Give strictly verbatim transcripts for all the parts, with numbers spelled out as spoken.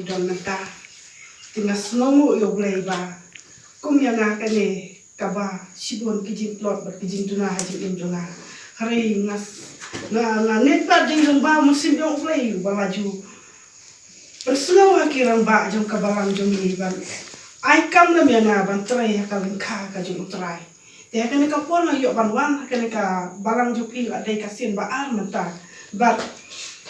Don mynta. Te nga sngewnguh ïa U Blei ba kum ïa nga kane kaba shibun ki jingtlot bad ki jingduna ha jingim jong nga. Hynrei nga s-, nga, nga ngeit ba dei lyngba u Mynsiem jong U Blei uba la ju pynsngew ha ki rangbah jong ka balang jong ngi ban ai kam lem ïa nga ban trei ha ka lyngkha ka jong U Trai. Te ha kane ka por nga ïoh ban wan ha kane ka balang jong phi la dei ka sien ba ar mynta. Bad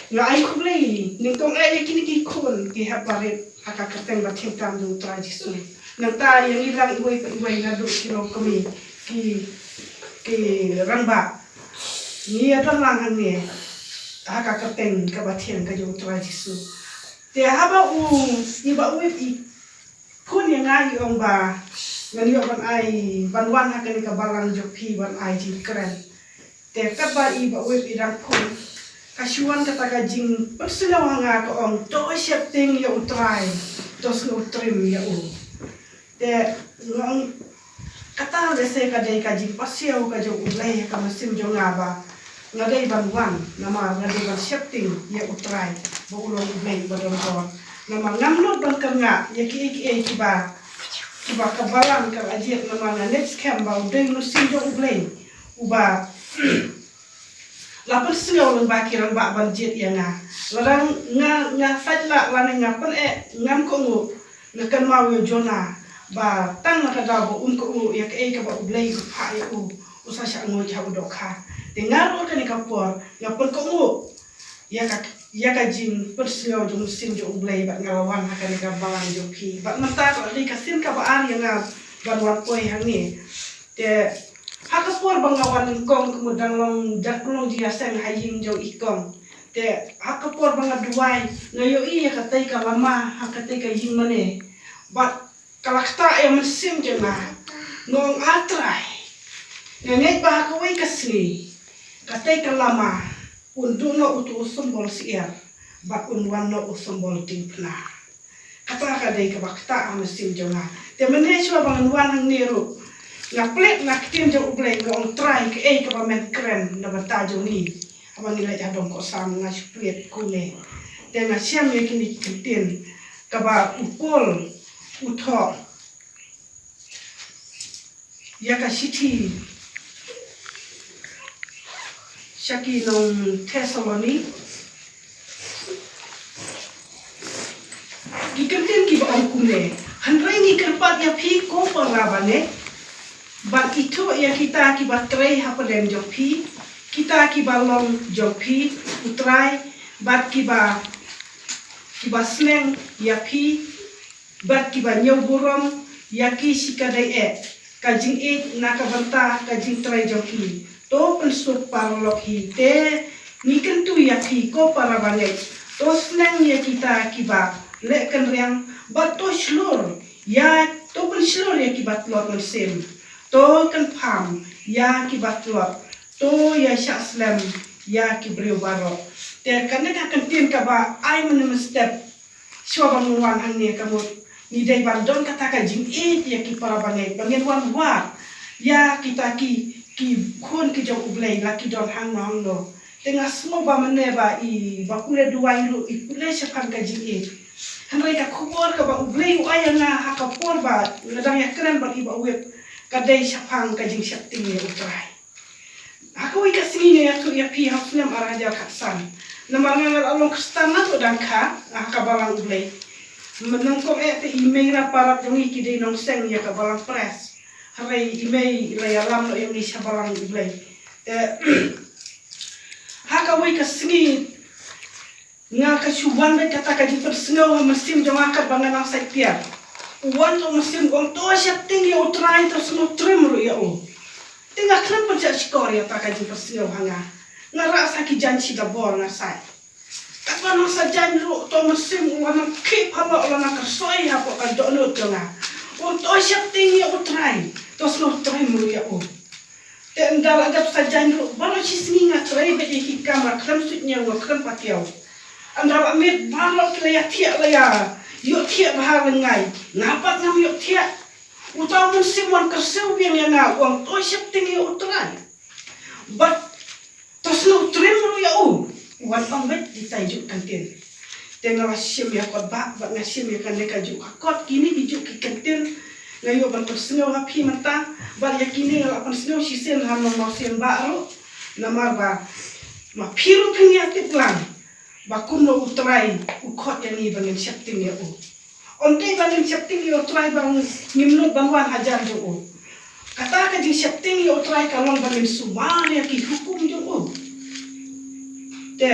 nga ai khublei nyngkong eh ïa kine ki khun ki hep barit ha ka kyrteng ba thiang tam jong U Trai Jisu. Nangta ïa ngi lang iwei pa iwei naduh ki longkmie, ki, ki rangbah, ngi ïa don lang hangne ha ka kyrteng kaba thiang ka jong U Trai Jisu. Te haba u, i Bah Whip i phone ïa nga, i ong ba ngan ïoh ban ai, ban wan ha kane ka balang jong phi ban ai jingkren. Te katba i Bah Whip i dang phone, ka shu wan kata ka jingpynsngew ha nga, ka ong, to sheptieng ïa U Trai, to sngewtrim ïa u. Te nga ong, kata lehse ka dei ka jingpasiaw ka jong U Blei ha ka mynsiem jong nga ba nga dei ban wan, namar nga dei ban sheptieng ïa U Trai ba u long U Blei uba don bor. Namar ngam nud ban kyrngah ïa kiei kiei kiba, kiba ka balang ka la jied, namar nga ngeit skhem ba u dei u Mynsiem jong U Blei uba la pynsngew lyngba ki rangbah ban jied ïa nga. Lada nga, nga sait lah lane nga pyneh, ngam kohnguh, nga kynmaw ïa u Jonah ba tang na ka daw ba um kohnguh ïa kaei kaba U Blei u phah ïa u, u sa shah nguid ha u dohkha. Te nga ruh kane ka por nga pynkohnguh ïa ka, ïa ka jingpynsngew jong u Mynsiem jong U Blei bad nga la wan ha kane ka balang jong phi. Bad mynta ka la dei ka sien kaba ar ïa nga ban wan poi hangne. Te ha ka por ba nga wan nyngkong, ka mut dang long, dang long jingïaseng ha ïing jong i kong. Te ha ka por ba nga duwai, nga ïohi ïa katei ka lama ha katei ka ïing mane. Bad ka la ktah ïa mynsiem jong nga. Nga ong, A Trai, nga ngeit ba ha kawei ka sngi katei ka lama un duh noh uto u symbol syiar bad un wan noh u symbol diengphna. Kata ka dei kaba ktah ha mynsiem jong nga. Te mynne shuwa ba ngan wan hangne ruh, nga plie na ka ktien jong U Blei, nga ong, Trai, kaei kaba men kren na bynta jong ngi? Haba ngi leit ha dong kohsam nga shu plie kumne. Te nga shem ïa kine ki ktien kaba u Paul u thoh ïa ka shithi sha ki nong Thessaloni. Ki kyntien kiba ong kumne: Hynrei ngi kyrpad ïa phi, ko para bangeit, ban ithuh ïa kita kiba trei ha pdeng jong phi, kita kiba long jong phi, U Trai, bad kiba, kiba sneng ïa phi, bad kiba ñiew burom ïa ki shikatdei eh ka jingïeit na ka bynta ka jingtrei jong ki. To pynsuk paralok hi, te ngi kyntu ïa phi, ko para bangeit, to sneng ïa kita kiba leh kynriang, bad to shlur ïa, to pynshlur ïa kiba tlot mynsiem, to kynpham ïa kiba tlot, to ïa shah slem ïa ki briew baroh. Te kane ka kyntien kaba ai mynstep shuwa ba ngi wan hangne, ka mut ngi dei ban don kata ka jingïeit ïa ki para bangeit, ba ngin wan wad ïa kita ki, ki khun ki jong U Blei, la ki don hangno hangno. Te nga sngew ba mynne ba i Bah Pule Duwai ruh i pule shaphang ka jingïeit. Hynrei ka khubor kaba U Blei u ai ïa nga ha ka por ba nga dang ïakren bad i Bah Wit, ka dei shaphang ka jingsheptieng ïa U Trai. Ha kawei ka sngi nga ïathuh ïa phi ha u snem ar hajar khatsan. Namar nga nga la long Khristan naduh dang kha, ha ka balang U Blei. Mynnyngkong eh te i mei Raparap jong ngi ki dei nongseng ïa ka balang Pres. Hynrei i mei i la ïalam noh ïa ngi sha balang U Blei. Te ha kawei ka sngi nga ka shu wan beit kata ka jingpynsngew ha mynsiem jong nga katba nga nang sait tiar. U wan to mynsiem, u ong, to sheptieng ïa U Trai, to sngewtrim ruh ïa u. Te nga khlem pynshah shkor ïa kata ka jingpynsngew ha nga. Nga rah sa ki jaiñ shi dabor nga sait. Katba nang sa jaiñ ruh to mynsiem u wan nang khih phalok, u wan nang kyrsoi hapoh ka dohnud jong nga. U ong, to sheptieng ïa U Trai, to sngewtrim ruh ïa u. Te ynda la dep sa jaiñ ruh, baroh shi sngi nga trei beit ïa ki kam, nga khlem suidñiew, nga khlem patiaw. Ynda la miet baroh ki la ïathiah, la ïa ïohthiah bha lyngngai, nga pat ngam ïohthiah. Uta u mynsiem wan kyrsiew biang ïa nga, u ong, to sheptieng ïa U Trai, bad to sngewtrim ruh ïa u. U wan ong beit kita ki jait kyntien. Te nga la shim ïa kot bah, bad nga shim ïa kane ka juh ka kot, kine ki juh ki kyntien. Nga ïoh ban pynsngew ha phi mynta, bad ïa kine nga la pynsngew shisien ha Mawsiang bah ruh. Namar ba, ma phi ruh phin ïa tip lang ba kumno U Trai u khot ïa ngi ba ngin sheptieng ïa u. Ym dei ba ngin sheptieng ïa U Trai ba ngin lut ban wan hajan jong u. Kata ka jingsheptieng ïa U Trai ka long ba ngin sumar ïa ki hukum jong u. Te,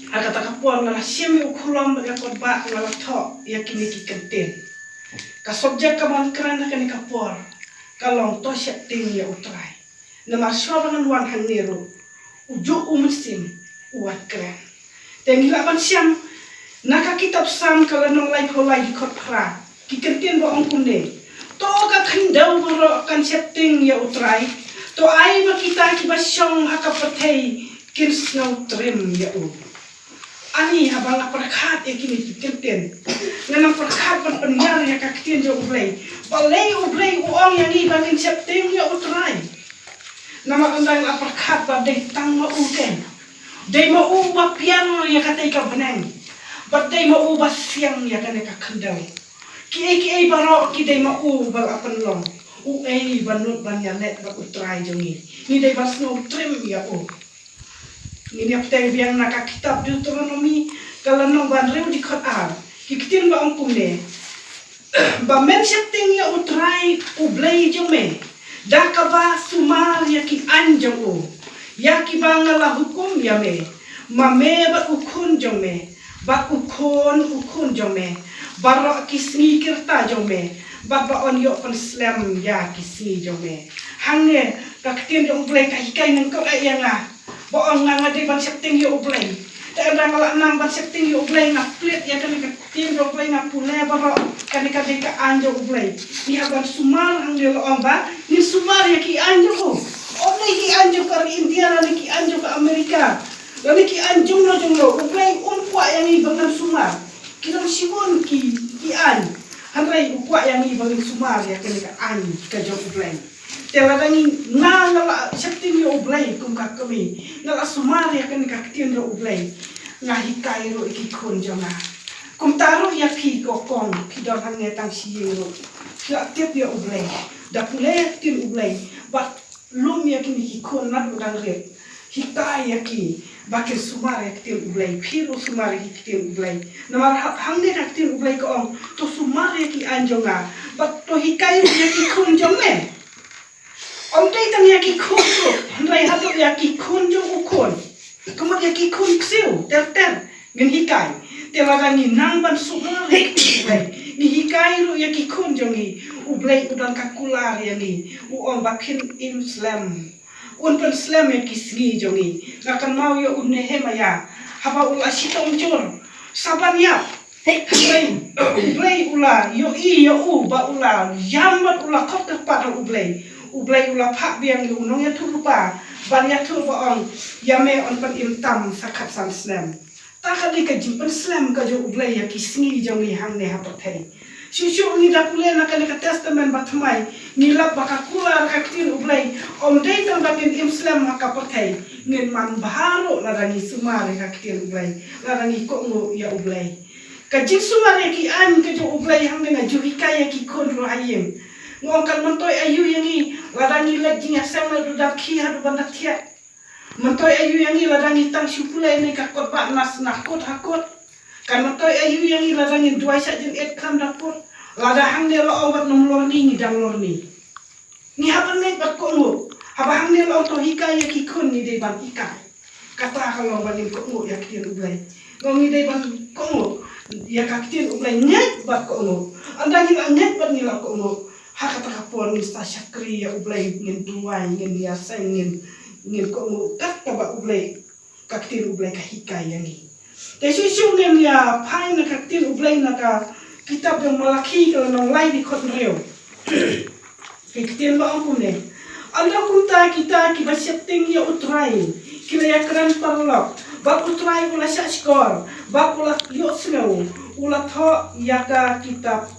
ha kata ka por nga la shim ïa u khulom bad ïa kot bah, nga la thoh ïa kine ki kyntien. Ka subject kaba ngan kren ha kane ka por ka long to sheptieng ïa U Trai. Namar shuwa ba ngan wan hangne ruh, u juh u mynsiem u wan kren. Te ngi lah ban shem na ka kitab Salm ka lynnong laiphew lai dkhot phra, ki kyntien ba ong kumne: To ka khyndew baroh kan sheptieng ïa U Trai. To ai ba kita kiba shong ha ka pyrthei kin sngewtriem ïa u. Ani, haba nga pyrkhat ïa kine ki kyntien, nga nang pyrkhat ban pynïar ïa ka ktien jong U Blei. Balei U Blei u ong ïa ngi ba ngin sheptieng ïa U Trai? Namar ynda nga pyrkhat ba dei tang ma u keiñ. Dei ma u ba pynïar ïa katei ka bneng. Bad dei ma u ba siang ïa kane ka khyndew. Kiei kiei baroh ki dei ma u ba la pynlong. Uei ba nud ban ïaleh bad U Trai jong ngi? Ngi dei ban sngewtriem ïa u. Ngin ïa pyrshang biang na ka kitab Deuteronomi ka lynnong ba hynriew dkhot ar. Ki ktien ba ong kumne: Ba men sheptieng ïa U Trai U Blei jong me da kaba sumar ïa ki aiñ jong u, ïa kiba nga la hukum ïa me, ma me bad u khun jong me, bad u khun u khun jong me, baroh ki sngi ki rta jong me, bad ba yn ïoh pynslem ïa ki sngi jong me. Hangne ka ktien jong U Blei ka hikai nyngkong eh ïa nga. Ba ong nga nga dei ban sheptieng ïa U Blei. Te ynda nga la nang ban sheptieng ïa U Blei, nga plie ïa kane ka ktien jong U Blei, nga pule baroh kane ka dei ka aiñ jong U Blei. Ngi hap ban sumar, hangne la ong ba ngin sumar ïa ki aiñ jong u. Ym dei ki aiñ jong ka ri India lane ki aiñ jong ka Amerika lane ki aiñ jong no jong no. U Blei um kwah ïa ngi ba ngan sumar. Ki don shibun ki, ki aiñ. Hynrei u kwah ïa ngi ba ngin sumar ïa kane ka aiñ ka jong U Blei. Te lada ngi, nga, nga la sheptieng ïa U Blei kum ka kmie, nga la sumar ïa kane ka ktien jong U Blei, nga hikai ruh ïa ki khun jong nga. Kumta ruh ïa phi ko kong, phi don hangne tang shi ïing ruh, phi la tip ïa U Blei da pule ïa ka ktien U Blei, bad lum ïa kine ki khun naduh dang rit. Hikai ïa ki ba kin sumar ïa ka ktien U Blei. Phi ruh sumar ïa ka ktien U Blei. Namar ha, hangne ka ktien U Blei ka ong, to sumar ïa ki aiñ jong nga, bad to hikai ruh ïa ki khun jong me. Ym dei tang ïa ki khun ruh, hynrei haduh ïa ki khun jong u khun. Ka mut ïa ki khun ksiew ter ter ngin hikai. Te lada ngi nang ban sumar ïa ka ktien U Blei, ngi hikai ruh ïa ki khun jong ngi, U Blei u don ka kular ïa ngi. U ong ba phin im slem. Un pynslem ïa ki sngi jong ngi. Nga kynmaw ïa u Nehemaïah haba u la shitom jur, sa ban ïap. Hynrei U Blei u la ïohi ïa u ba u la ïam bad u la khot kyrpad ha U Blei. U Blei u la phah biang ïa u nongïathuhlypa ban ïathuh ba ong, ïa me yn pynim tam sa khatsan snem. Ta ka dei ka jingpynslem ka jong U Blei ïa ki sngi jong ngi hangne ha pyrthei. Shuh shuh ngi da pule na kane ka Testament Bathymmai, ngi lap ba ka kular ka ktien U Blei ym dei tang ba ngin im slem ha ka pyrthei, ngin man bha ruh lada ngi sumar ïa ka ktien U Blei, lada ngi kohnguh ïa U Blei. Ka jingsumar ïa ki aiñ ka jong U Blei hangne nga ju hikai ïa ki khun ruh ha ïing. Nga ong kan myntoi aïu ïa ngi lada ngi leit jingïaseng naduh da khie haduh ban da thiah. Myntoi aïu ïa ngi lada ngi tang shu pule ïa kane ka kot ba nas na kot ha kot. Kan myntoi aïu ïa ngi lada ngin duwai sha jingit khlem da put. Lada hangne la ong wat nym lorni ngi dang lorni. Ngi hap ban ngeit bad kohnguh. Haba hangne la ong to hikai ïa ki khun ngi dei ban hikai. Kata ka long ba ngin kohnguh ïa ka ktien U Blei. Nga ong ngi dei ban kohnguh ïa ka ktien U Blei, ngeit bad kohnguh. Ynda ngi la ngeit bad ngi la kohnguh, ha kata ka por ngin sa shakri ïa U Blei, ngin duwai, ngin ïaseng, ngin, ngin kohnguh kat kaba U Blei, ka ktien U Blei ka hikai ïa ngi. Te shuh shuh ngin ïa phai na ka ktien U Blei na ka kitab jong Malakhi ka lynnong lai dkhot hynriew. Ki ktien ba ong kumne: Ynda kumta kita kiba sheptieng ïa U Trai ki la ïakren paralok, bad U Trai u la shahshkor bad u la ïohsngew, u la thoh ïa ka kitab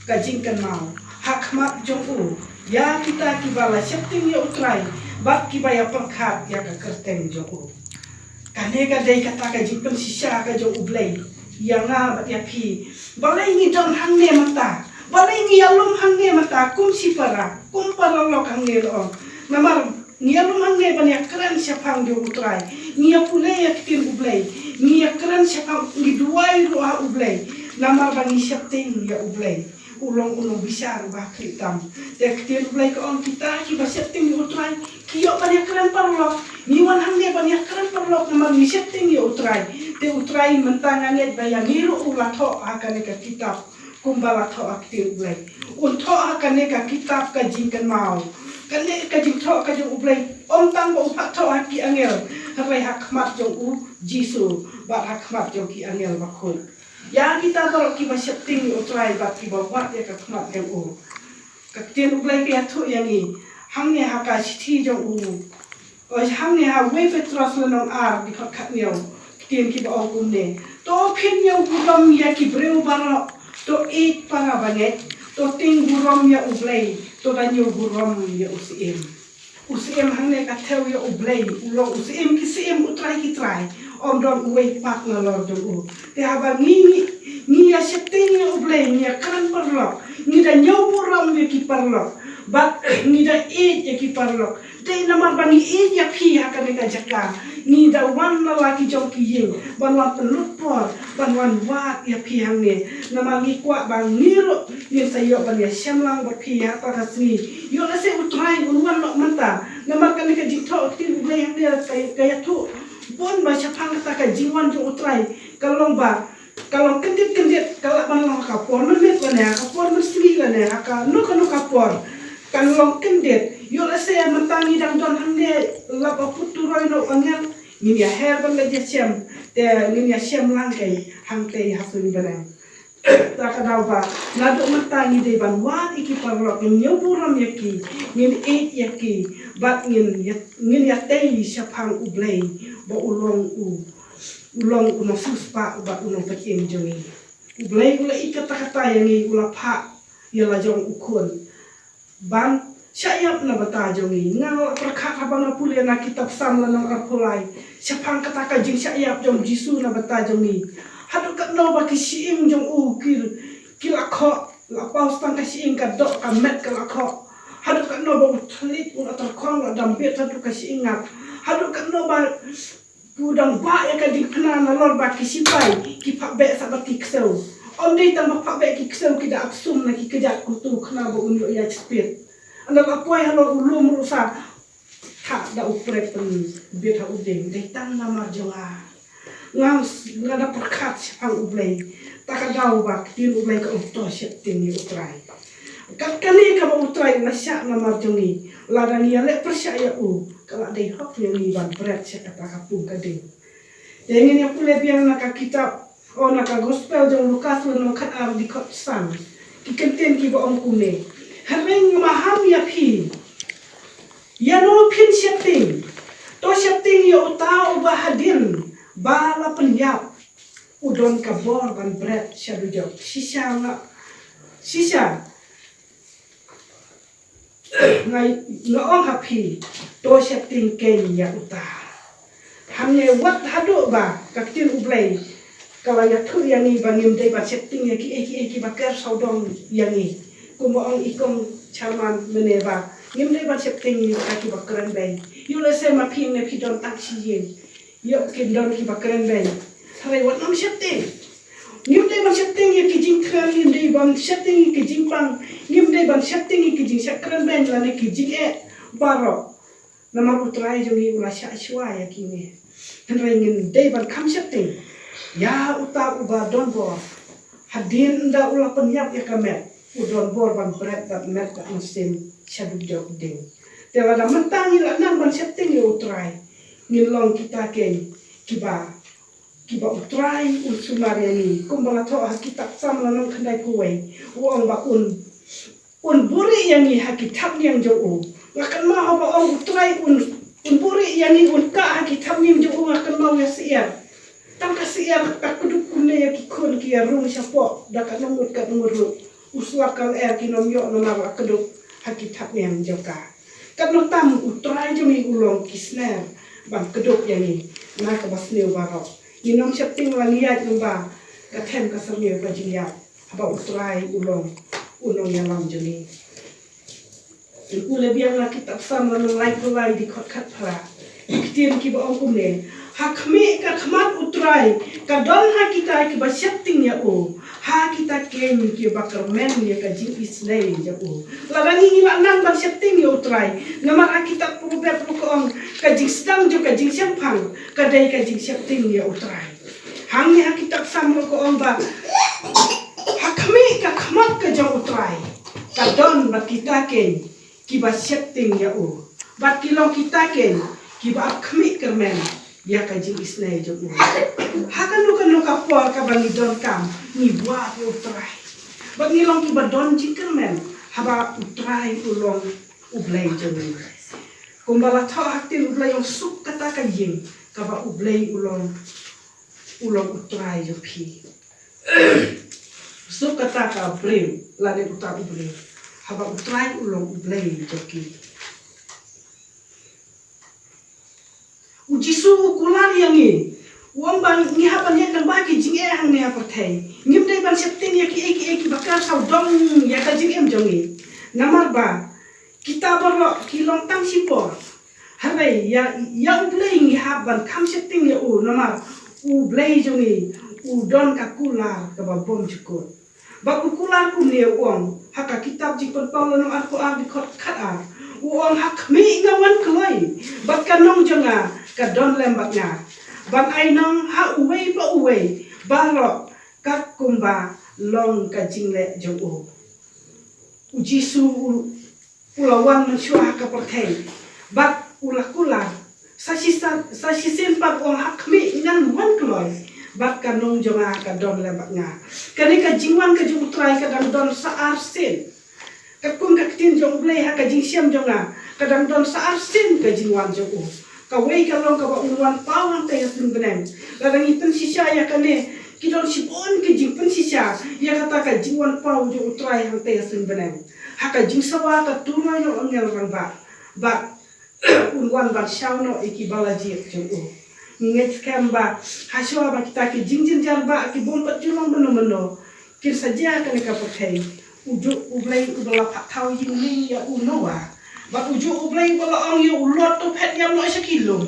ka jingkynmaw ha khmat jong u ïa kita kiba la sheptieng ïa U Trai bad kiba ïa pyrkhat ïa ka kyrteng jong u. Kane ka dei kata ka jingpynshisha ka jong U Blei ïa nga bad ïa phi. Balei ngi don hangne mynta? Balei ngi ïalum hangne mynta kum shipara, kum paralok hangne la ong? Namar ngi ïalum hangne ban ïakren shaphang jong U Trai. Ngi ïa pule ïa ka ktien U Blei. Ngi ïakren shaphang, ngi duwai ruh ha U Blei. Namar ba ngi sheptieng ïa U Blei. U long u nongbishar ba khlieh tam. Te ka ktien U Blei ka ong kita kiba sheptieng ïa U Trai ki ïoh ban ïakren paralok. Ngi wan hangne ban ïakren paralok namar ngi sheptieng ïa U Trai. Te U Trai mynta nga ngeit ba ïa ngi ruh u la thoh ha kane ka kitab kumba la thoh ha ka ktien U Blei. Un thoh ha kane ka kitab ka jingkynmaw. Kane ka jingthoh ka jong U Blei ym tang ba u phah thoh ha ki angel, hynrei ha khmat jong U Jisu bad ha khmat jong ki angel bakhuid. Ïa kita baroh kiba sheptieng ïa U Trai bad kiba wad ïa ka khmat jong u. Ka ktien U Blei ka ïathuh ïa ngi hangne ha ka shithi jong u. Oi, hangne ha Wei Petros lynnong ar dkhot khathynñiew. Ktien kiba ong kumne: To phin ñiew burom ïa ki briew baroh, to ïeit para bangeit, to tieng burom ïa U Blei, to da ñiew burom ïa u Syiem. U Syiem hangne ka thew ïa U Blei, u long u Syiem ki syiem, U Trai ki trai. Ym don uwei pat nalor jong u. Te haba ngi, ngi, ngi ïa sheptieng ïa U Blei, ngi ïa kren paralok, ngi da ñiew burom ïa ki paralok, bad ngi da ïeit ïa ki paralok. Dei namar ba ngi ïeit ïa phi ha kane ka jaka ngi da wan na la ki jong ki ïing ban wan pynlut por ban wan wad ïa phi hangne. Namar ngi kwah ba ngi ruh ngin sa ïoh ban ïashem lang bad phi ha kata ka sngi. Ïoh lehse U Trai un wan noh mynta. Namar kane ka jingthoh ka ktien U Blei hangne ka, ka ïathuh bun ba shaphang kata ka jingwan jong U Trai ka long ba, ka long kyndit kyndit, ka lah ban long ha ka por mynmiet lane ha ka por mynsngi lane ha kano kano ka por. Kan long kyndit. Ïoh lehse mynta ngi dang don hangne, lap ba put turoi na u angel, ngin ïa her ban leit ïashem. Te ngin ïashem lang keiñ hangtei ha suiñ bneng. Ta ka daw ba naduh mynta ngi dei ban wad ïa ki paralok, ngin ñiew burom ïa ki, ngin ïeit ïa ki, bad ngin ïa, ngin ïatei shaphang U Blei ba u long u, u long u nongsiewspah bad u nongpynim jong ngi. U Blei u la ïeit katta katta ïa ngi, u la phah ïa la jong u khun ban shah ïap na bynta jong ngi. Nga la pyrkhat haba nga pule na kitab Salm lynnong arphew lai shaphang kata ka jingshah ïap jong Jisu na bynta jong ngi. Haduh katno ba ki shyieng jong u ki, ki la khoh, la paw tang ka shyieng, ka doh ka met ka la khoh. Haduh katno ba u thylliej u la tyrkhong, la dam bit haduh ka shyieng ngat. Haduh katno ba u dang bah ïa ka diengphna nalor ba ki sipai ki phah beh sa bad ki ksew. Ym dei tang ba phah beh ki ksew, ki da ap sum na ki kjat kyntu khnang ba un ïoh ïaid speed. Ynda la poi halor u lum ruh sa, thah da u prek pynbit ha u dieng. Dei tang namar jong nga. Nga, nga da pyrkhat shaphang U Blei. Ta ka daw ba ka ktien U Blei ka ong to sheptieng ïa U Trai. Kat kane kaba U Trai u la shah namar jong ngi. Lada ngi ïaleh pyrshah ïa u, ka la dei hok ïa ngi ban bret sha kata ka pung ka ding. Te ngin ïa pule biang na ka kitab, o, na ka gospel jong Lukas lynnong khatar dkhot san. Ki kyntien kiba ong kumne: Hynrei nga maham ïa phi, ïano phin sheptieng? To sheptieng ïa uta uba hadien ba la pynïap u don ka bor ban bret sha dujok. Shisha nga, shisha nga, nga ong ha phi, to sheptieng keiñ ïa uta. Hangne wat haduh ba ka ktien U Blei ka la ïathuh ïa ngi ba ngim dei ban sheptieng ïa kiei kiei kiba ker sawdong ïa ngi. Kumba ong i kong chairman mynne ba ngim dei ban sheptieng ïa kita kiba kren beiñ. Ïoh lehse ma phi ne phi don tang shi ïing, ïoh kin don kiba kren beiñ. Hynrei wat nym sheptieng. Ngim dei ban sheptieng ïa ki jingkren, ngim dei ban sheptieng ïa ki jingpang, ngim dei ban sheptieng ïa ki jingshah kren beiñ lane ki jingeh baroh. Namar U Trai jong ngi u la shah shuwa ïa kine. Hynrei ngin dei ban kham sheptieng ïa uta uba don bor. Hadien ynda u la pynïap ïa ka met, u don bor ban bret bad met bad mynsiem sha dujok ding. Te lada mynta ngi la nang ban sheptieng ïa U Trai, ngin long kita keiñ kiba, kiba U Trai un sumar ïa ngi. Kumba la thoh ha kitab Salm lynnong khyndaiphew wei, u ong ba un, un buhrieh ïa ngi ha ki thapniang jong u. Nga kynmaw haba ong U Trai un, un buhrieh ïa ngi, un kah ha ki thapniang jong u, nga kynmaw ïa syiar. Tang ka syiar ka kdup kumne ïa ki khun ki ïa rung shapoh da katno ngut katno ngut ruh. U slap ka lyer kim ïoh namar la kdup ha ki thapniang jong ka. Katno tam U Trai jong ngi u long ki sner ban kdup ïa ngi. na kaba sniew baroh. Ngin ym sheptieng lane ïaid lyngba ka them ka syrngiew ka jingïap haba U Trai u long u nongïalam jong ngi. U la biang na kitab Salm lynnong laiphew lai dkhot khatphra. Ki ktien kiba ong kumne: Ha khmih ka khmat U Trai ka don ha kita kiba sheptieng ïa u, ha kita keiñ kiba kyrmen ïa ka jingisynei jong u. Lada ngi, ngi lah nang ban sheptieng ïa U Trai, namar ha kitab Proverb ruh ka ong, ka jingsdang jong ka jingshemphang ka dei ka jingsheptieng ïa U Trai. Hangne ha kitab Salm ruh ka ong ba ha khmih ka khmat ka jong U Trai ka don bad kita keiñ kiba sheptieng ïa u, bad ki long kita keiñ kiba ap khmih kyrmen ïa ka jingisynei jong u. Ha kano kano ka por kaba ngi donkam, ngi wad ïa U Trai, bad ngi long kiba don jingkyrmen haba U Trai u long U Blei jong ngi. Kumba la thoh ha ktien U Blei, ong, suk kata ka ïing kaba U Blei u long, u long U Trai jong phi. Suk kata ka briew lane uta u briew, haba U Trai u long U Blei jong ki. U Jisu u kular ïa ngi, u ong ba ngi hap ban ïeng lyngba ki jingeh hangne ha pyrthei. Ngim dei ban sheptieng ïa kiei kiei kiba kyrpang sawdong ïa ka jingim jong ngi. Namar ba kita baroh ki long tang shipor. Hynrei ïa, ïa U Blei ngi hap ban kham sheptieng ïa u, namar U Blei jong ngi u don ka kular kaba bymjukut. Bad u kular kumne, u ong ha ka kitab Jingpynpaw lynnong arphew ar dkhot khatar, u ong: Ha khmih nga wan kloi, bad ka nong jong nga ka don lem bad nga, ban ai nong ha uwei pa uwei baroh kat kumba long ka jingleh jong u. U Jisu u, u la wan mynshuwa ha ka pyrthei bad u la kular. Sa shisien, sa shisien pat u ong: Ha khmih ngan wan kloi, bad ka nong jong nga ka don lem bad nga. Kane ka jingwan ka jong U Trai ka dang don sa arsien. Katkum ka ktien jong U Blei, ha ka jingshem jong nga ka dang don sa arsien ka jingwan jong u. Kawei ka long kaba un wan paw hangtei ha suiñ bneng. Lada ngi pynshisha ïa kane, ki don shibun ki jingpynshisha ïa kata ka jingwan paw jong U Trai hangtei ha suiñ bneng. Ha ka jingsawa ka turoi jong u angel rangbah, bad un wan ban shaw noh ïa kiba la jied jong u. Ngi ngeit skhem ba hashuwa ba kita ki jingjynjar ba ki bym pat ju long mynno mynno kin sa jia ha kane ka pyrthei, u juh U Blei uba la pynpaw ïing lieng ïa u Noah, bad u juh U Blei uba la ong ïa u Lot to phet ïam noh sha ki lum,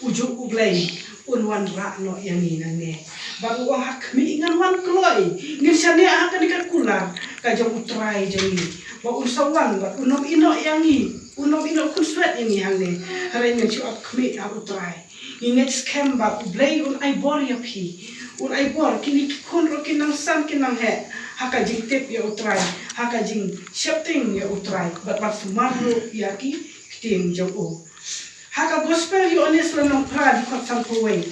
u juh U Blei un wanrah noh ïa ngi nangne. Bad u ong: Ha khmih ngan wan kloi, ngin shaniah ha kane ka kular ka jong U Trai jong ngi. Bad un sa wan bad un ym ïehnoh ïa ngi, un ym ïehnoh khunswet ïa ngi hangne. Hynrei ngin shu ap khmih ha U Trai. Ngi ngeit skhem ba U Blei un ai bor ïa phi. Un ai bor, kine ki khun ruh kin nang san kin nang heh ha ka jingtip ïa U Trai, ha ka jingsheptieng ïa U Trai, bad ban sumar ruh ïa ki ktien jong u. Ha ka Gospel Ïoannis lynnong phra dkhot sanphew wei,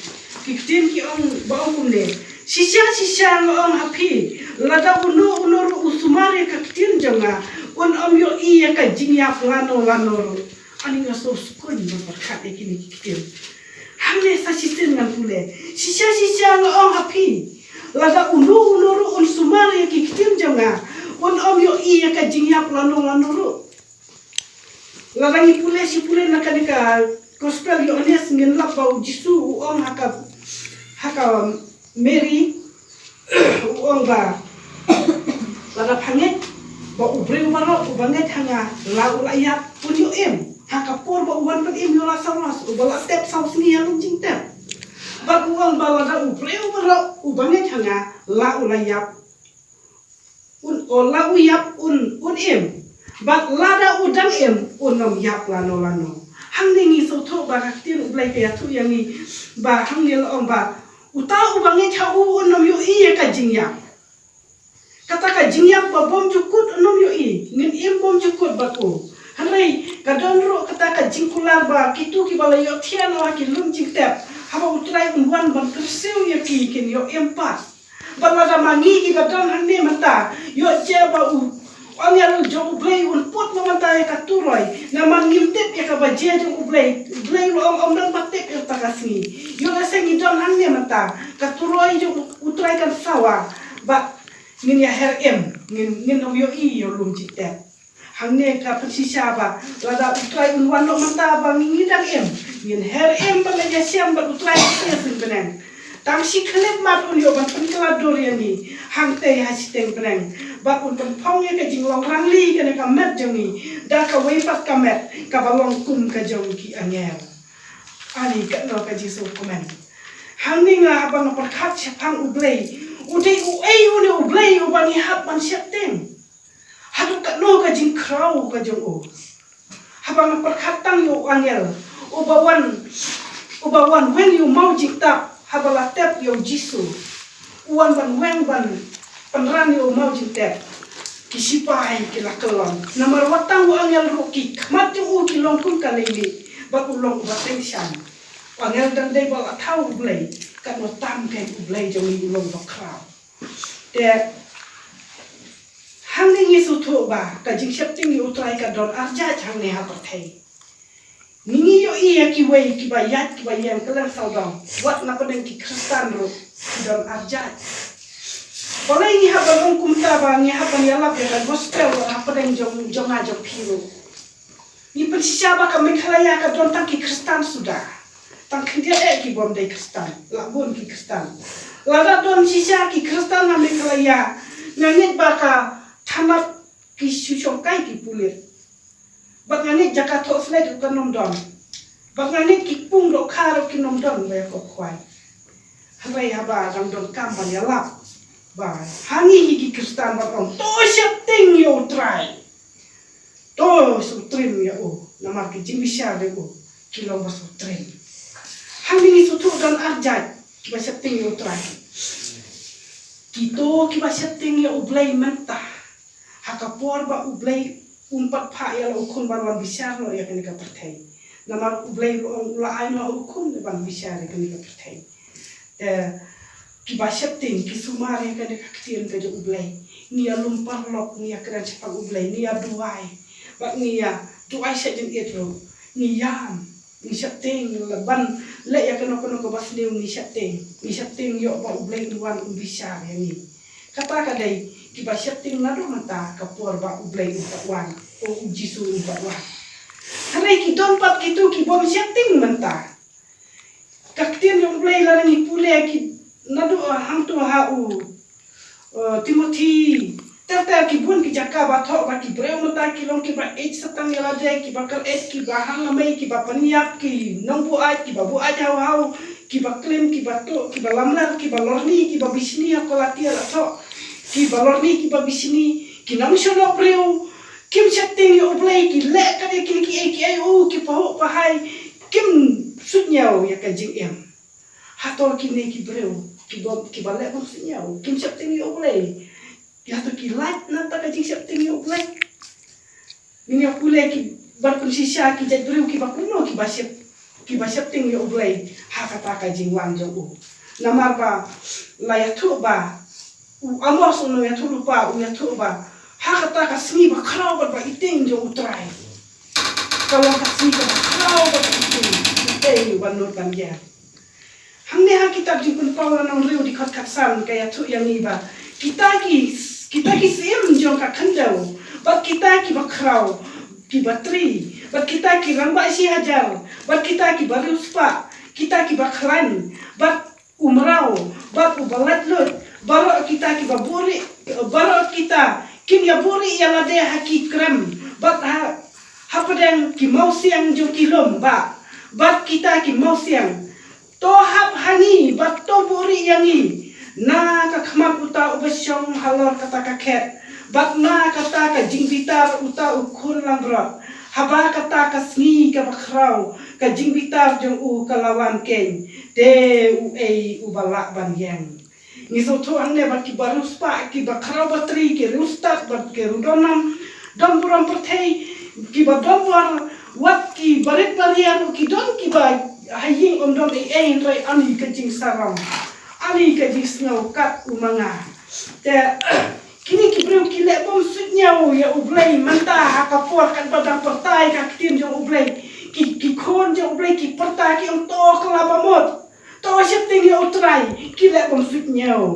ki ktien ki ong, ba ong kumne: Shisha shisha nga ong ha phi, lada uno uno ruh u sumar ïa ka ktien jong nga, un ym ïohi ïa ka jingïap lano lano ruh. Ani nga sngewskuh ban pyrkhat ïa kine ki ktien. Hangne sa shisien ngan pule: Shisha shisha nga ong ha phi, lada uno uno ruh un sumar ïa ki ktien jong nga, un ym ïohi ïa ka jingïap lano lano ruh. Lada ngi pule shi pule na kane ka Gospel Ïoannis, ngin lap ba u Jisu u ong ha ka, ha ka Mary, u ong ba lada pha ngeit ba u briew baroh uba ngeit ha nga, la u la ïap, un ïoh im. Ha ka por ba u wan pynim ïa u Lasaros uba la tep saw sngi ha lum jingtep. Bad u ong ba lada u briew baroh uba ngeit ha nga, la u la ïap, un, o la u ïap, un, un im. Bad lada u dang im, un ym ïap lano lano. Hangne ngi sngewthuh ba ka ktien U Blei ka ïathuh ïa ngi ba hangne la ong ba uta uba ngeit ha u un ym ïohi ïa ka jingïap. Kata ka jingïap ba bymjukut un ym ïohi, ngin im bymjukut bad u. Hynrei ka don ruh kata ka jingkular ba kito kiba la ïohthiah noh ha ki lum jingtep, haba U Trai un wan ban kyrsiew ïa ki, kin ïoh im pat. Bad lada ma ngi kiba don hangne mynta, ïoh jia ba u angel jong U Blei un put noh mynta ïa ka turoi, namar ngim tip ïa kaba jia jong U Blei. U Blei u la ong ym don ba tip ïa kata ka sngi. Ïoh lehse ngi don hangne mynta, ka turoi jong U Trai kan sawa, bad ngin ïa her im, ngin, ngin ym ïohi ïa u lum jingtep. Hangne ka pynshisha ba lada U Trai un wan noh mynta ba ngi dang im, ngin her im bad la ïashem bad U Trai ha ka sngi bneng. Tang shi khyllipmat un ïoh ban pynkylla dur ïa ngi hangtei ha shiteng bneng, bad un pynphong ïa ka jinglong rangli kane ka met jong ngi da kawei pat ka met kaba long kum ka jong ki angel. Ani katno ka jingsngewkmen. Hangne nga haba nga pyrkhat shaphang U Blei, u dei uei une U Blei uba ngi hap ban sheptieng? Haduh katno ka jingkhraw ka jong u? Haba nga pyrkhat tang ïa u angel uba wan, uba wan weng ïa u maw jingtap haba la tep ïa u Jisu, u wan ban weng ban pynran ïa u maw jingtep, ki sipai ki la kyllon. Namar wat tang u angel ruh ki khmat jong u ki long kum ka leilieh bad u long uba tyngshaiñ. U angel dang dei ba la thaw U Blei, katno tam kein U Blei jong ngi u long uba khraw. Te hangne ngi sngewthuh ba ka jingsheptieng ïa U Trai ka don arjait hangne ha pyrthei. Ngi ngi ïohi ïa kiwei kiba ïaid kiba ïeng kylleng sawdong, wat na pdeng ki Khristan ruh ki don arjait. Balei ngi hap ban ong kumta ba ngi hap ban ïalap ïa ka gospel wat ha pdeng jong jong nga jong phi ruh? Ngi pynshisha ba ka Meghalaya ka don tang ki Khristan suda. Tang khyndiat eh ki bym dei Khristan, la bun ki Khristan. Lada don shisha ki Khristan ha Meghalaya, nga ngeit ba ka thanat ki shu shongkai ki pulit. Bad nga ngeit jaka thoh slet ruh kan ym don. Bad nga ngeit ki kpung dohkha ruh kin ym don ba ïakob khwai. Hynrei haba dang donkam ban ïalap ba ha ngi hi ki Khristan ban ong to sheptieng ïa U Trai. To sngewtrim ïa u, namar ki jingbishar jong u ki long ba sngewtrim. Hangne ngi sngewthuh don arjait kiba sheptieng ïa U Trai. Kito kiba sheptieng ïa U Blei mynta, ha ka por ba U Blei um pat phah ïa la u khun ban wan bishar noh ïa kane ka pyrthei. Namar U Blei u ong u la ai noh u khun ban bishar ïa kane ka pyrthei. Eh, kiba sheptieng, ki sumar ïa kane ka ktien ka jong U Blei. Ngi ïa lum paralok, ngi ïa kren shaphang U Blei, ngi ïa duwai. Bad ngi ïa duwai sha jingit ruh. Ngi ïam, ngi sheptieng, la ban leh ïa kano kano kaba sniew ngi sheptieng. Ngi sheptieng ïoh ba U Blei un wan un bishar ïa ngi. Kata ka dei kiba sheptieng naduh mynta ka por ba U Blei um pat wan, o U Jisu um pat wan. Hynrei ki don pat kito ki bym sheptieng mynta. Ka ktien jong U Blei lada ngi pule ki naduh, ah, hangto ha u, eh, Timothi. Ter ter ki bun ki jaka ba thoh ba ki briew mynta ki long kiba ïeit satang ïa lade, kiba kyrïeit, kiba hang amai, kiba pynïap, ki nongbuaid, kiba buaid haw haw, kiba klim, kiba tuh, kiba lamler, kiba lorni, kiba bishni, ha Kalatia la thoh. Kiba lorni, kiba bishni, ki nongshonok briew, kim sheptieng ïa U Blei, ki leh kat ïa kine kiei kiei, u, ki pahuh pahai, kim suidñiew ïa ka jingim. Hato kine ki briew, kiba, kiba leh bym suidñiew, kim sheptieng ïa U Blei. Hato ki lait na kata ka jingsheptieng ïa U Blei? Ngin ïa pule ki, ban pynshisha ki jait briew kiba kumno kiba shep, kiba sheptieng ïa U Blei ha kata ka jingwan jong u. Namar ba la ïathuh ba u Amos u nongïathuhlypa u ïathuh ba ha kata ka sngi bakhraw bad ba iting jong U Trai. Ka long ka sngi kaba khraw bad ba iting, U Trai u ban nud ban ïeng. Hangne ha kitab Jingpynpaw Lynnong Hynriew dkhot khatsan ka ïathuh ïa ngi ba kita ki, kita ki syiem jong ka khyndew, bad kita kiba khraw, kiba tri, bad kita ki rangbah shi hajar, bad kita kiba riewspah, kita kiba khlaiñ, bad u mraw, bad uba laitluid, baroh kita kiba buhrieh, baroh kita kin ïa buhrieh ïa lade ha ki krem, bad ha, hapdeng ki mawsiang jong ki lum bah, bad kita ki mawsiang. To hap ha ngi bad to buhrieh ïa ngi na ka khmat uta uba shong halor kata ka khet, bad na kata ka jingbitar uta u khun langbrot. Haba kata ka sngi kaba khraw ka jingbitar jong u ka la wan keiñ, te uei uba lah ban ïeng? Ngi sngewthuh hangne ba kiba riewspah, kiba khraw ba tri, ki riewstad bad ki riewdonnam, donburom pyrthei, kiba donbor, wat ki barit baria ruh ki don kiba ha ïing ym don ei ei, hynrei ani ka jingsarong, ani ka jingsngew kat u ma nga. Te kine ki briew ki leh bym suidñiew ïa U Blei mynta ha ka por katba dang pyrta ïa ka ktien jong U Blei. Ki, ki khun jong U Blei ki pyrta ki ong to kylla ba mut. To sheptieng ïa U Trai, ki leh bym suidñiew.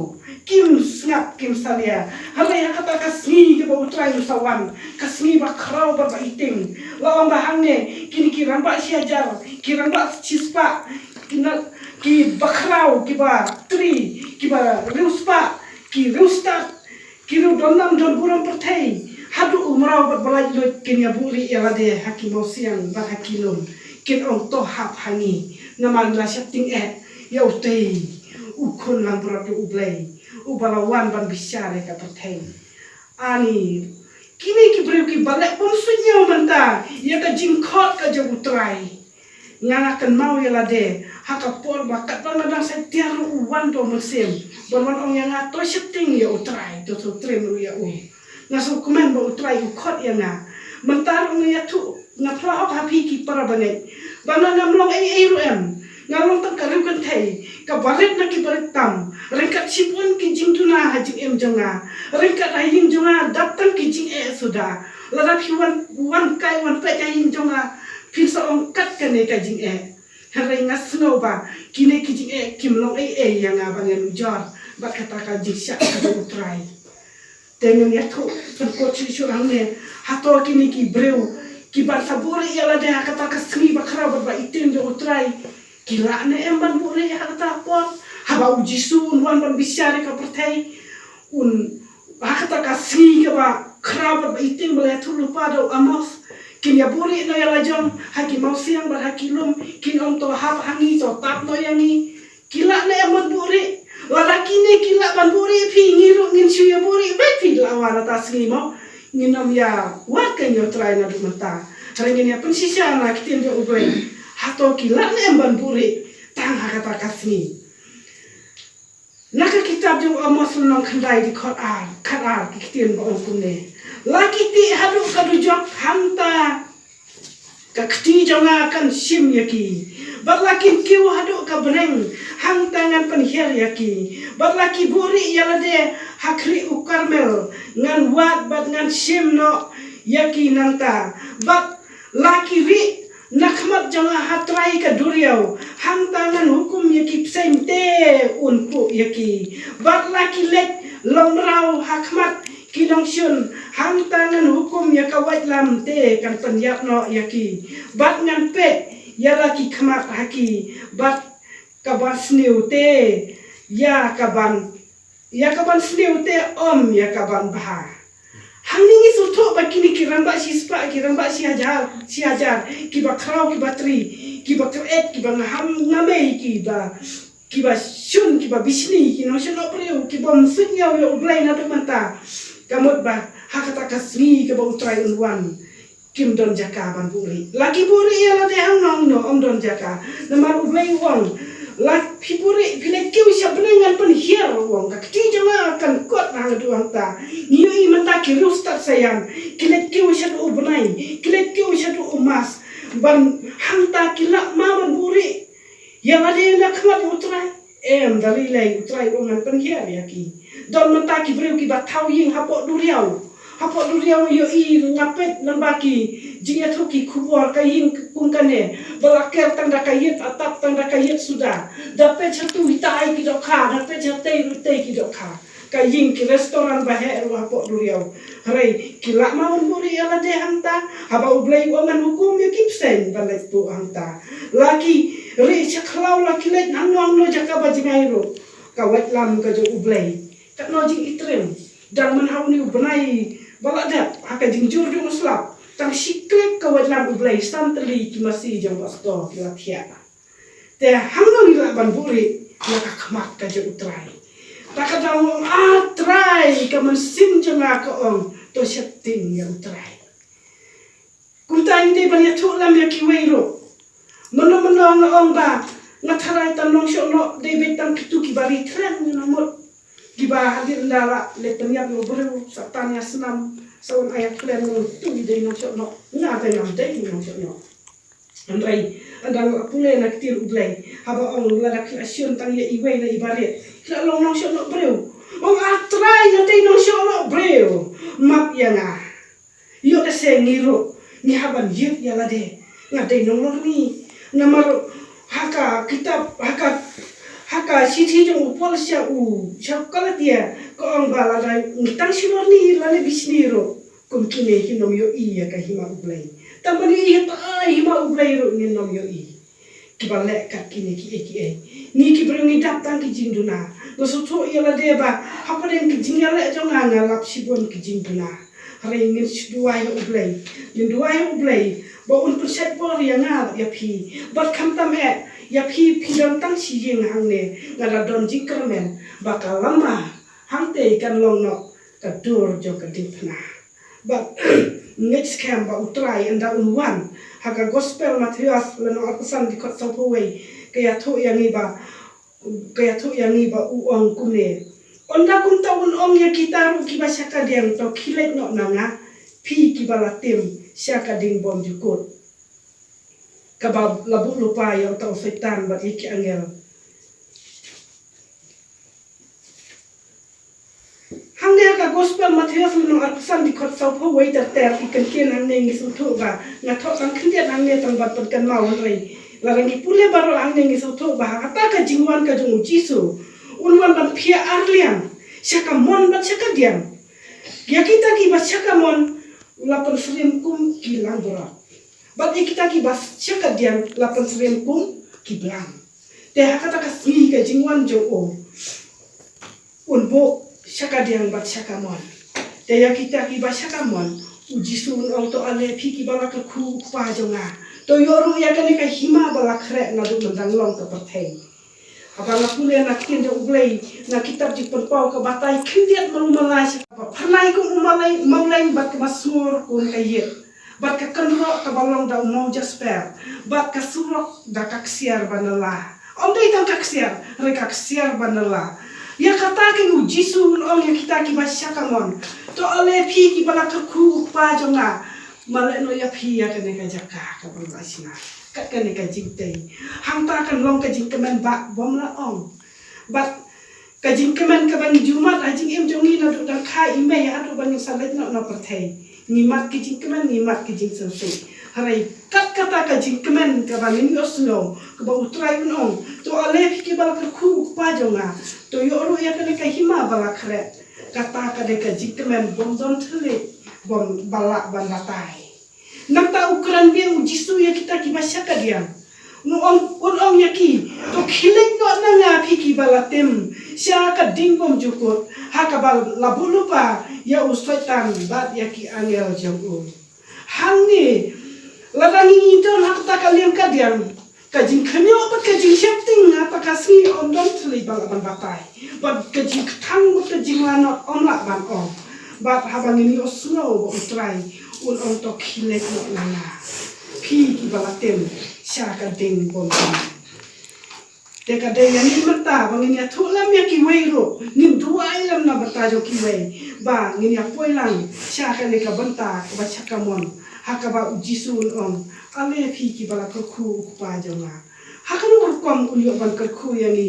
kim sngap kim salia. Hynrei ha kata ka sngi kaba U Trai u sa wan, ka sngi ba khraw bad ba iting, la ong ba hangne kine ki rangbah shi hajar, ki rangbah shi spah, ki na, ki bakhraw, ki batri, ki bariewspah, ki riewstad, ki riew don nam don burom pyrthei, haduh u mraw bad ba laitluid kin ïa buhrieh ïa lade ha ki mawsiang bad ha ki lum, kin ong, to hap ha ngi, namar ngi la sheptieng eh ïa utei u Khun langbrot ïa U Blei, uba la wan ban bishar ïa ka pyrthei. Ani, kine ki briew kiba leh bym suidñiew mynta ïa ka jingkhot ka jong U Trai. Nga, nga kynmaw ïa lade ha ka por ba katba nga dang sa tiar ruh u wan da U Mynsiem ban wan ong ïa nga, to sheptieng ïa U Trai, to sngewthuh ruh ïa u. Nga sngewkmen ba U Trai u khot ïa nga. Mynta ruh nga ïathuh, nga phla hok ha phi ki para bangeit ba nga ngam long ei ei ruh em. Nga long tang ka riewkynthei kaba rit na ki barit tam. Ryngkat shibun ki jingduna ha jingim jong nga, ryngkat ha ïing jong nga dap tang ki jingeh suda. Lada phi wan, wan kai wan peit ha ïing jong nga, phin sa ong kat kane ka jingeh. Hynrei nga sngew ba kine ki jingeh kim long ei ei ïa nga ba ngan ujor bad kata ka jingshah ka jong U Trai. Te ngin ïathuh pynkut shuh shuh hangne, hato kine ki briew kiban sa buhrieh ïa lade ha kata ka sngi bakhraw bad ba iting jong U Trai, ki lah ne em ban buhrieh ha kata ka por haba U Jisu un wan ban bishar ïa ka pyrthei? Un, ha kata ka sngi kaba khraw bad ba iting ba la ïathuh lypa da u Amos, kin ïa buhrieh noh ïa la jong ha ki mawsiang bad ha ki lum, kin ong, to hap ha ngi, to tap noh ïa ngi. Ki lah ne em ban buhrieh? Lada kine ki lah ban buhrieh phi, ngi ruh ngin shu ïa buhrieh beit phi. Lah wan kata sngi mo, ngin ym ïa wad kein ïa U Trai naduh mynta. Hynrei ngin ïa pynshisha na ki ktien jong U Blei, hato ki lah ne em ban buhrieh tang ha kata ka sngi? Na ka kitab jong u Amos lynnong khyndai dkhot ar, khat ar, ki ktien ba ong kumne: La ki tieh haduh ka dujok, hangta ka kti jong nga kan shim ïa ki. Bad la kin kiew haduh ka bneng, hangta ngan pynhiar ïa ki. Bad la ki buhrieh ïa lade ha khlieh u Karmel, ngan wad bad ngan shim noh ïa ki nangta. Bad la ki rieh na khmat jong nga ha trai ka duriaw, hangta ngan hukum ïa ki bseiñ te un kuh ïa ki. Bad la ki leit longmraw ha khmat ki nongshun, hangta ngan hukum ïa ka waitlam te kan pynïap noh ïa ki. Bad ngan peit ïa la ki khmat ha ki, bad ka ban sniew te ïa ka ban, ïa ka ban sniew te ym ïa ka ban bha. Hangne ngi sngewthuh ba kine ki rangbah shi spah, ki rangbah shi hajar, shi hajar, kiba khraw, kiba tri, kiba kyreit, kiba ngaham ngamei, kiba, kiba shun, kiba bishni, ki nongshun noh briew, kibym suidñiew ïa U Blei naduh mynta. Ka mut ba ha kata ka sngi kaba U Trai un wan, kim don jaka ban buhrieh. La ki buhrieh ïa lade hangno hangno, ym don jaka. Namar U Blei u ong, la phi buhrieh, phi leit kiew sha bneng, ngan pynhiar, u ong. Ka kti jong nga kan kot na haduh hangta. Ngi ïohi mynta ki riewstad Saion ki leit kiew shaduh u bnai, ki leit kiew shaduh u Mars. Ban, hangta ki lah ma ban buhrieh ïa lade na khmat U Trai? Em, da ri lei, U Trai u ong ngan pynhiar ïa ki. Don mynta ki briew kiba thaw ïing hapoh duriaw. Hapoh duriaw, ïohi nga peit lyngba ki jingïathuh ki khubor, ka ïing kum kane, ba la ker tang da ka ïit, atap tang da ka ïit suda. Da peit sha tu, ita ai ki dohkha, da peit sha tei ruh tei ki dohkha. Ka ïing ki restaurant ba heh ruh hapoh duriaw. Hynrei ki lah ma ban buhrieh ïa lade hangta, haba U Blei u ong ngan hukum ïa ki bseiñ ban leit tuh hangta. La ki rieh sha khlaw, la ki leit hangno hangno jaka ba jngai ruh, ka waitlam ka jong U Blei. Katno jingitriem. Dang mynha une u bnai ba la dep, ha ka jingjur jong u slap, tang shi klik ka waitlam U Blei, san tylli ki masi jong pastor ki la thiah. Te hangno ngi lah ban buhrieh ïa ka khmat ka jong U Trai? Ta ka dang ong, ah Trai, ka mynsiem jong nga ka ong, to sheptieng ïa U Trai. Kumta ngi dei ban ïathuh lem ïa kiwei ruh. Mynno mynno nga ong ba nga tharai tang nongshohnoh dei beit tang kitu kiba ri khlem, ngi nang mut kiba hadien da la leit pynïap ïa u briew, sa tan ïa snam, sa wan ai ïa khlem, ngi tu ngi dei nongshohnoh. Nga te ngam dei nongshohnoh. Hynrei ynda nga pule na ktien U Blei, haba ong lada ki la shun tang ïa iwei na iba rit, ki la long nongshohnoh briew. Ong, ah Trai, nga dei nongshohnoh briew, map ïa nga. Ïoh lehse ngi ruh ngi hap ban ïit ïa lade, nga dei nonglorni. Namar ha ka kitab, ha ka, Ha ka shithi jong u Paul sha u, sha u Galatia, ka ong ba lada ngi tang shilor ni lane bishni ruh, kum kine kin ym ïohi ïa ka hima U Blei. Tang ban ïohi ïa ka hima U Blei ruh ngin ym ïohi. Kiba leh kat kine kiei kiei. Ngi ki briew ngi dap tang ki jingduna. Nga sngewthuh ïa lade ba hapdeng ki jingïaleh jong nga, nga lap shibun ki jingduna. Hynrei ngin shu duwai ha U Blei. Ngin duwai ha U Blei ba un pynshait bor ïa nga bad ïa phi. Bad khamtam eh ïa phi, phi don tang shi ïing hangne, nga la don jingkyrmen ba ka lama hangtei kan long noh ka dur jong ka diengphna. Bad ngeit skhem ba U Trai ynda un wan ha ka Gospel Mathaios lynnong arphew san dkhot sawphew wei, ka ïathuh ïa ngi ba, ka ïathuh ïa ngi ba u ong kumne: Ynda kumta un ong ïa kita ruh kiba shakadiang, to khie leit noh na nga, phi kiba la tim sha ka ding bymjukut, kaba la buh lypa ïa uta u Soitan bad ïa ki angel. Hangne ha ka Gospel Mathaios lynnong arphew san dkhot sawphew wei ter ter, ki kyntien hangne ngi sngewthuh ba, nga thoh tang khyndiat hangne tang ban pynkynmaw, hynrei lada ngi pule baroh hangne ngi sngewthuh ba ha kata ka jingwan ka jong U Jisu, un wan ban phiah arliang sha ka mon bad sha ka diang. Ïa kita kiba sha ka mon la pynsyriem kum ki langbrot, bad ïa kita kiba sha ka diang la pynsyriem kum ki blang. Te ha kata ka sngi ka jingwan jong u, un buh sha ka diang bad sha ka mon. Te ïa kita kiba sha ka mon, U Jisu un ong, to ale phi kiba la kyrkhu u Kpa jong nga, to ïoh ruh ïa kane ka hima ba la khreh naduh mynta long ka pyrthei. Haba nga pule na ktien jong U Blei na kitab Jingpynpaw, ka batai khyndiat malu malai sha kaba pharlai kum u malai, mawleng bad kaba sngur kum ka ïit, bad ka kynroh kaba long da u maw jasper, bad ka surok da ka ksiar ba nylla. Ym dei tang ka ksiar, hynrei ka ksiar ba nylla. Ïa kata keiñ U Jisu un ong ïa kita kiba sha ka mon, to ale phi kiba la kyrkhu u Kpa jong nga, ma leh noh ïa phi ïa kane ka jaka kaba la shna. Kat kane ka jingtei. Hangta kan long ka jingkmen ba bym la ong. Bad ka jingkmen kaba ngi ju mad ha jingim jong ngi naduh dang kha i mei haduh ba ngin sa leit noh na pyrthei. Ngi mad ki jingkmen, ngi mad ki jingsngewsih. Hynrei kat kata ka jingkmen kaba ngin ïohsngew, kaba U Trai un ong, to ale phi kiba la kyrkhu u Kpa jong nga, to ïoh ruh ïa kane ka hima ba la khreh. Kata ka dei ka jingkmen bym don thylliej, bym ba lah ban batai. Nangta u kren biang U Jisu ïa kita kiba sha ka diang. Un ong, un ong ïa ki, to khie leit noh na nga phi kiba la tim sha ka ding bymjukut, ha kaba la buh lypa ïa u Soitan bad ïa ki angel jong u. Hangne, lada ngi don ha kata ka liang ka diang, ka jingkhynñiuh bad ka jingsheptieng ha kata ka sngi ym don thylliej ba lah ban batai. Bad ka jingkthang bad ka jinglanot ym lah ban ong. Bad haba ngin ïohsngew ba U Trai un ong, to khie leit noh na nga phi kiba la tim sha ka ding bymjukut. Te ka dei ïa ngi mynta ba ngin ïathuh lem ïa kiwei ruh, ngin duwai lem na bynta jong kiwei, ba ngin ïa poi lang sha kane ka bynta kaba sha ka mon, ha kaba U Jisu un ong, ale phi kiba la kyrkhu u Kpa jong nga. Ha kano ka rukom un ïoh ban kyrkhu ïa ngi?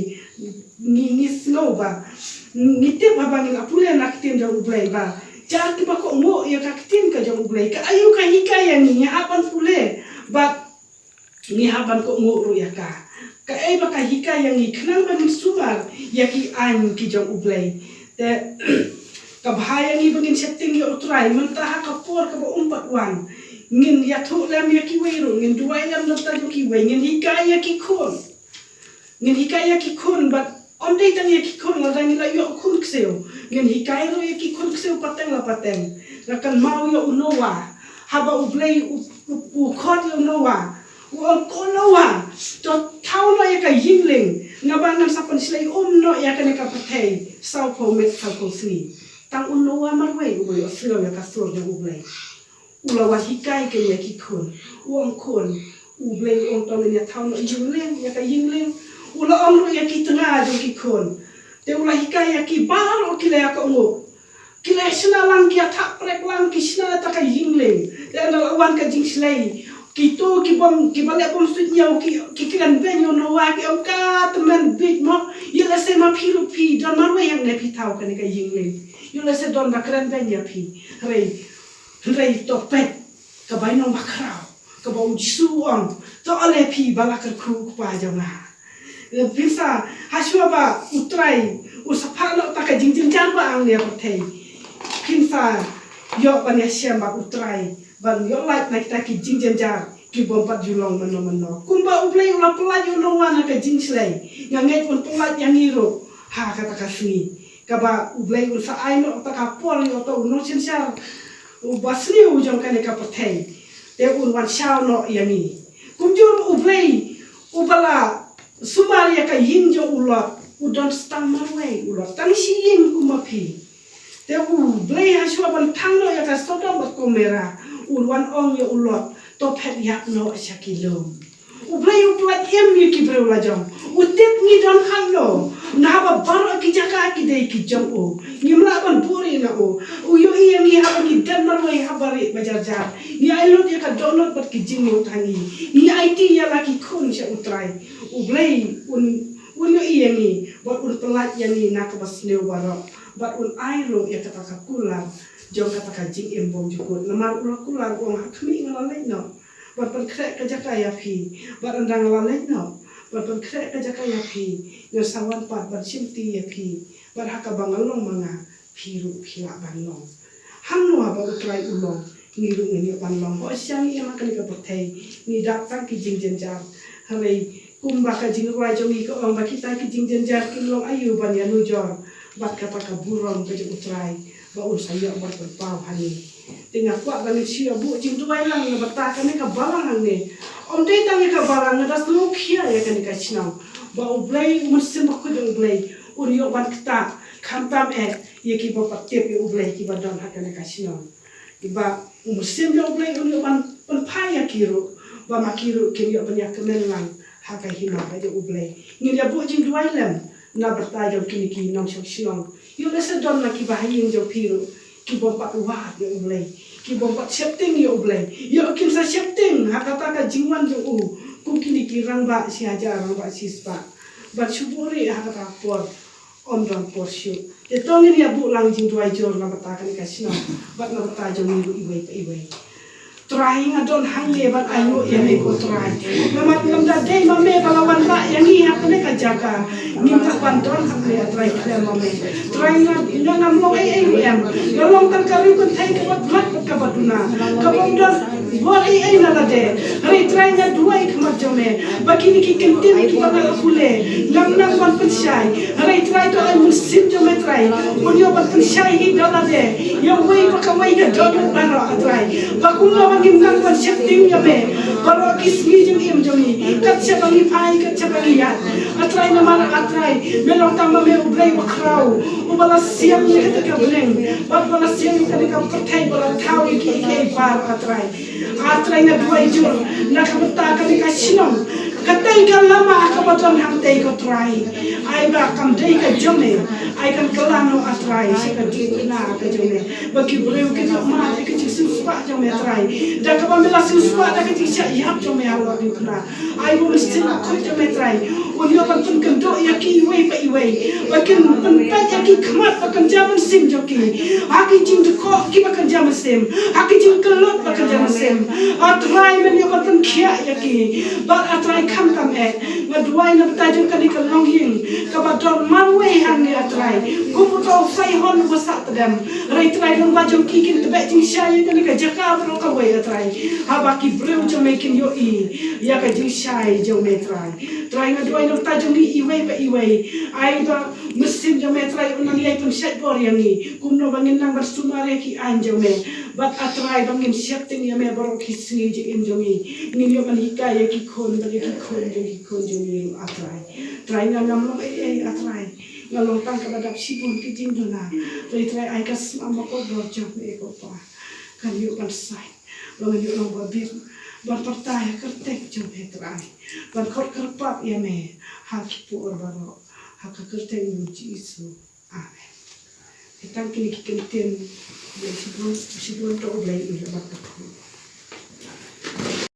Ngi, ngi sngew ba, ngi tip haba ngin ïa pule na ka ktien jong U Blei ba, jar kiba kohnguh ïa ka ktien ka jong U Blei, ka aïu ka hikai ïa ngi, ngi hap ban pule, bad ngi hap ban kohnguh ruh ïa ka. Kaei ba ka hikai ïa ngi khnang ba ngin sumar ïa ki aiñ ki jong U Blei. Te ka bha ïa ngi ba ngin sheptieng ïa U Trai mynta ha ka por kaba um pat wan. Ngin ïathuh lem ïa kiwei ruh, ngin duwai lem na bynta jong kiwei, ngin hikai ïa ki khun. Ngin hikai ïa ki khun bad ym dei tang ïa ki khun, lada ngi la ïoh khun ksiew, ngin hikai ruh ïa ki khun ksiew pateng la pateng. Nga kynmaw ïa u Noah, haba U Blei u, u, u khot ïa u Noah, u ong, ko Noah, to thaw noh ïa ka ïing lieng, naba ngan sa pynshlei um noh ïa kane ka pyrthei sawphew miet sawphew sngi. Tang u Noah marwei uba ïohsngew ïa ka sur jong U Blei. U la wan hikai keiñ ïa ki khun. U ong, khun, U Blei u ong to ngin ïa thaw noh ïing lieng, ïa ka ïing lieng. U la ong ruh ïa ki tnga jong ki khun. Te u la hikai ïa ki baroh ki la ïa kohnguh. Ki la shna lang, ki ïa thap prek lang, ki shna ïa ka ïing lieng. Te ynda la wan ka jingshlei, kito ki bym, kiba leh bym suidñiew, ki, ki kren beiñ ïa u Noah, ki ong, ka tymmen bieit mo. Ïoh lehse ma phi ruh phi don marwei hangne phi thaw kane ka ïing lieng. Ïoh lehse don ba kren beiñ ïa phi. Hynrei Hynrei to peit ka bainong bakhraw kaba U Jisu u ong, to ale phi ba la kyrkhu u Kpa jong nga. Phin sa, hashwa ba U Trai un sa phah noh kata ka jingjynjar ba hangne ha pyrthei, phin sa ïoh ban ïashem bad U Trai, ban ïoh lait na kita ki jingjynjar ki bym pat ju long mynno mynno. Kumba U Blei u la pyllait ïa u Noah na ka jingshlei, nga ngeit un pyllait ïa ngi ruh ha kata ka sngi, kaba U Blei un sa ai noh kata ka por ïa uto u nongsynshar uba sniew jong kane ka pyrthei, te un wan shaw noh ïa ngi. Kumjuh U Blei uba la sumar ïa ka ïing jong u Lot, u don tang marwei u Lot, tang shi ïing kum ma phi. Te U Blei hashwa ban thang noh ïa ka Sodom bad Gomorrah, un wan ong ïa u Lot, to phet ïap noh sha ki lum. U Blei u pyllait im ïa ki briew lajong. U tip ngi don hangno. Naba baroh ki jaka ki dei ki jong u. Ngim lah ban buhrieh na u. U ïohi ïa ngi haba ngi dem marwei ha barieh ba jar jar. Ngi ai lut ïa ka dohnud bad ki jingmut ha ngi. Ngi aiti ïa la ki khun sha U Trai. U Blei un, un ïohi ïa ngi bad un pyllait ïa ngi na kaba sniew baroh. Bad un ai ruh ïa kata ka kular jong kata ka jingim bymjukut. Namar u la kular, u ong, ha khmih nga la leit noh ban pynkhreh ka jaka ïa phi. Bad ynda nga la leit noh ban pynkhreh ka jaka ïa phi, ngan sa wan pat ban shimti ïa phi. Bad ha kaba nga long ma nga, phi ruh phi lah ban long. Hangno ba U Trai u long, ngi ruh ngin ïoh ban long. Hooid, shisha ngi im ha kane ka pyrthei, ngi dap tang ki jingjynjar. Hynrei kumba ka jingrwai jong ngi ka ong, ba kita ki jingjynjar kin long aïu ban ïanujor bad kata ka burom ka jong U Trai, ba un sa ïoh ban pynpaw ha ngi. Te nga kwah ba ngin shu ïa buh jingduwai lang na bynta kane ka balang hangne. Ym dei tang ïa ka balang, nga da sngewkhia ïa kane ka shnong, ba U Blei, U Mynsiem Bakhuid U Blei un ïoh ban ktah, khamtam eh ïa kiba pat tip ïa U Blei kiba don ha kane ka shnong. Ba U Mynsiem jong U Blei un ïoh ban pynphai ïa ki ruh, ba ma ki ruh kin ïoh ban ïakmen lang ha ka hima ka jong U Blei. Ngin ïa buh jingduwai lem na bynta jong kine ki nongshong shnong. Ïoh lehse don na kiba ha ïing jong phi ruh ki bym pat wad ïa U Blei, ki bym pat sheptieng ïa U Blei. Ïoh kin sa sheptieng ha kata ka jingwan jong u kum kine ki rangbah shi hajar, rangbah shi spah, ban shu buhrieh ha kata ka por. Ym don por shuh. Te to ngin ïa buh lang jingduwai jur na bynta kane ka shnong bad na bynta jong ngi ruh iwei pa iwei. Trai, nga don hangne ban ainguh ïa me ko Trai. Namar lymda dei ma me ba la wanrah ïa ngi ha kane ka jaka, ngim lah ban don hangne, A Trai, khlem ma me. Trai, nga, nga ngam long ei ei ruh em. Nga long tang ka riew kynthei kaba blah bad kaba duna, kaba ym don bor ei ei na lade. Hynrei Trai, nga duwai khmat jong me ba kine ki kyntien kiba nga la pule ngam nang ban pynshai. Hynrei Trai, to ai Mynsiem jong me Trai un ïoh ban pynshai hi da lade ïa uwei pa kawei ka dohnud baroh, A Trai. Ba kumno ba ngim nang ban sheptieng ïa me baroh ki sngi jingim jong ngi, kat shaba ngi phai, kat shaba ngi ïaid, A Trai. Namar, A Trai, me long tang ma me U Blei bakhraw, uba la siang ïa kata ka bneng bad uba la siang ïa kata ka pyrthei, ba la thaw ïa kiei kiei baroh, A Trai. A Trai, nga duwai jur na ka bynta kane ka shnong, katei ka lama kaba don hangtei ko Trai. Ai ba kam dei ka jong me, ai kan kylla noh, A Trai, sha ka jingkyrkhu ka jong me, ba ki briew kin ïoh mad ïa ka jingsiewspah jong me Trai, da kaba me la siewspah da ka jingshah ïap jong me halor dewkhynnah. Ai ba u Mynsiem Bakhuid jong me Trai un ïoh ban pynkynduh ïa ki iwei pa iwei, ba kin pynpeit ïa ki khmat ba kynja mynsiem jong ki ha ki jingdkhoh kiba kynja mynsiem, ha ki jingkyllut ba kynja mynsiem. A Trai, men ïoh ban pynkhiah ïa ki. Bad A Trai, khamtam eh, nga duwai na bynta jong kane ka longïing kaba don marwei hangne, A Trai, kum uto u saihon uba sah tdem. Hynrei Trai, lyngba jong ki kin tbeh jingshai ïa kane ka jaka baroh kawei, A Trai, haba ki briew jong me kin ïohi ïa ka jingshai jong me Trai. Trai, nga duwai na bynta jong ngi iwei pa iwei. Ai ba Mynsiem jong me Trai un nang ïai pynshait bor ïa ngi kumno ba ngin nang ban sumar ïa ki aiñ jong me. Bad A Trai, ba ngin sheptieng ïa me baroh ki sngi jingim jong ngi. Ngin ïoh ban hikai ïa ki khun bad ïa ki khun jong ki khun jong ngi ruh, A Trai. Trai, nga ngam long ei ei, A Trai. Nga long tang kaba dap shibun ki jingduna. Trai, Trai, ai ka sma bakordor jong me ko Pa kan ïoh ban sait, ba ngan ïoh long ba bit ban pyrta ïa ka kyrteng jong me Trai, ban khot kyrpad ïa me ha ki por baroh, ha ka kyrteng U Jisu. Amen. Te tang kine ki kyntien, shibun, shibun to U Blei un ïa bad ka